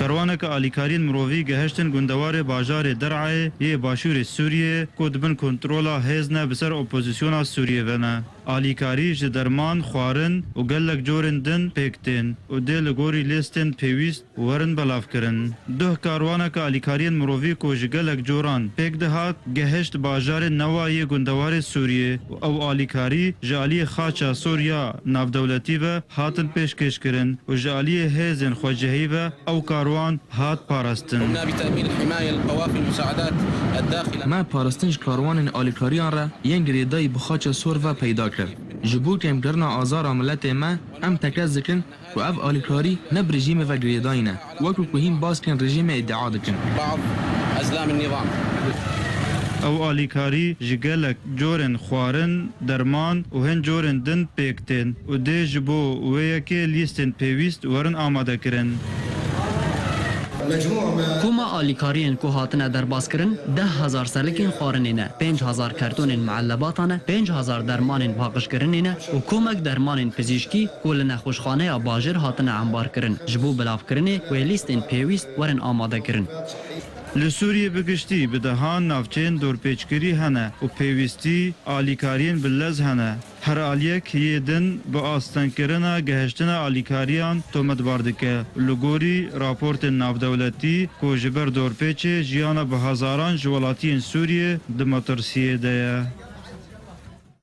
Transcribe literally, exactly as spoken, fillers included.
Karwaneke alîkariyên mirovî gehiştin gundewarê bajarê Der'ayê yê başûrê Sûriyê ku di bin kontrola hêz ne bi ser opozîsyona Sûriyê ve ne. Alîkarî ji derman, xwarin û gelek corên din pêk tên û dê li gorî lîstên pêwîst werin belavkirin. Duh karwaneke alîkariyên mirovî ku ji gelek coran pêk dihat, gehişt bajarên newa yê gundewarê Sûriyê û ew alîkarî ji aliyê Xaça Sor ya navdewletî ve hatin pêşkêşkirin û ji aliyê hêzên xwecihî ve ew karwan hat parastin. قمنا بتأمين الحماية للقوافل المساعدات الداخلة. Me parastin ji karwanên alîkariyan re yên girêdayî bi Xaça Sor ve peyda kir. Ji bo kêmkirina azara miletê me, em tekez dikin ku ev alîkarî ne bi rejîmê ve girêdayî ne, wekî ku hîn baskên rejîmê îdia dikin. بعض أزلام النظام. Ew alîkarî ji gelek corên xwarin, derman û hin corên din pêk tên û dê ji bo wê yekê lîstên pêwîst werin amade kirin. Koma alîkariyên ku hatine derbaskirin, deh hezar selikên xwarinê ne, pênc hezar kertonên meelebatan e, pênc hezar dermanên paqijkirinê ne û komek dermanên pizîşkî ku li nexweşxaneya bajêr hatine embarkirin, ji bo bilavkirinê wê lîstên pêwîst werin amadekirin. Li Sûriyê bi giştî bi dehan navçeyên dorpêçkirî hene û pêwîstî alîkariyên bi lez hene. Her aliyek yê din bi astengkirina gehiştina alîkariyan tometbar dike. Li gorî raportên navdewletî ku ji ber dorpêçê jiyana bi hezaran ji welatiyên Sûriyê di metirsiyê de ye.